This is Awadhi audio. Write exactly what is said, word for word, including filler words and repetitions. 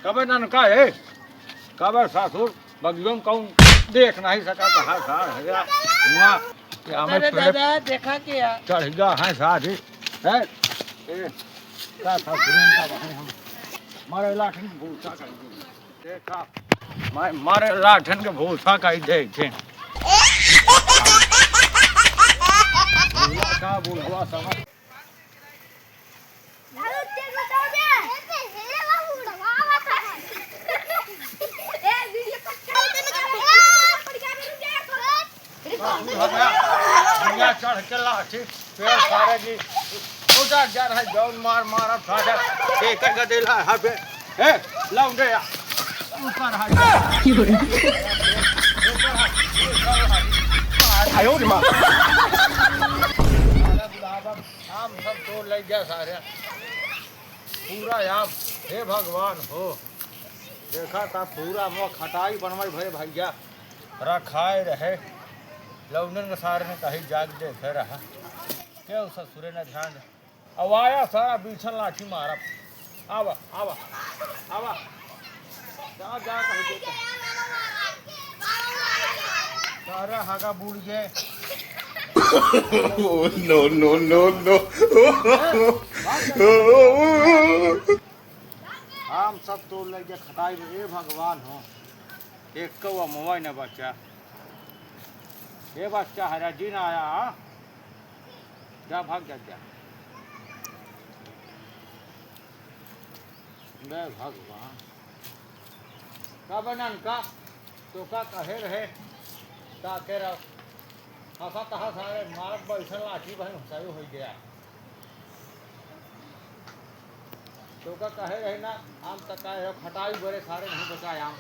कबे ननका है, कबे ससुर, बगियो में कौन देख नहीं सका, कहा सार है या हुआ कि हमें अरे पेड़ दादा, देखा के यार। चढ़ गया है सार ही, है? ए, का ससुर का भाई हम, मारे लाठन भूसा कर दे। देखा, मैं मारे लाठन के भूसा कर दे थे। बुढ़वा का बुढ़वा समझ। दुनिया चढ़ के लाठी पेड़ सारे जी उधर जा रहा है, जौन मार मारब सारे एक गदेला है बे। ए, लौंडे आ। ऊपर आ जा। आयो रे माँ। आम सब तोड़ ले गया सारे। पूरा आम, हे भगवान हो, देखा था पूरा मुँह खटाई बनवाई भरे भैया, रखाए रहे। लौंडन के सारे ने कहीं जाग देखे रहा, क्यों ससुरे न ध्यान दे। अब आया सारा बीछन लाठी मारा। आवा, आवा, आवा। जा, जा, कहीं दे। सारा हागा बूड़ गए। Oh, no, no, no, no। आम सब तोड़ ले गया खटाई में, ए भगवान हो, एक कौआ मोबाइल न बचा। ए बच्चा हरा जी ना आया, हाँ? जा भाग जा, जा। बे भगवान, का बनन का? तो का कहे रहे? का के रहो? हंसा तहा सारे मारत बैठल लाठी बहन हंसाई हो गया। तो का कहे रहे ना, आम तक का है, खटाई बरे सारे नहीं बचाए आम।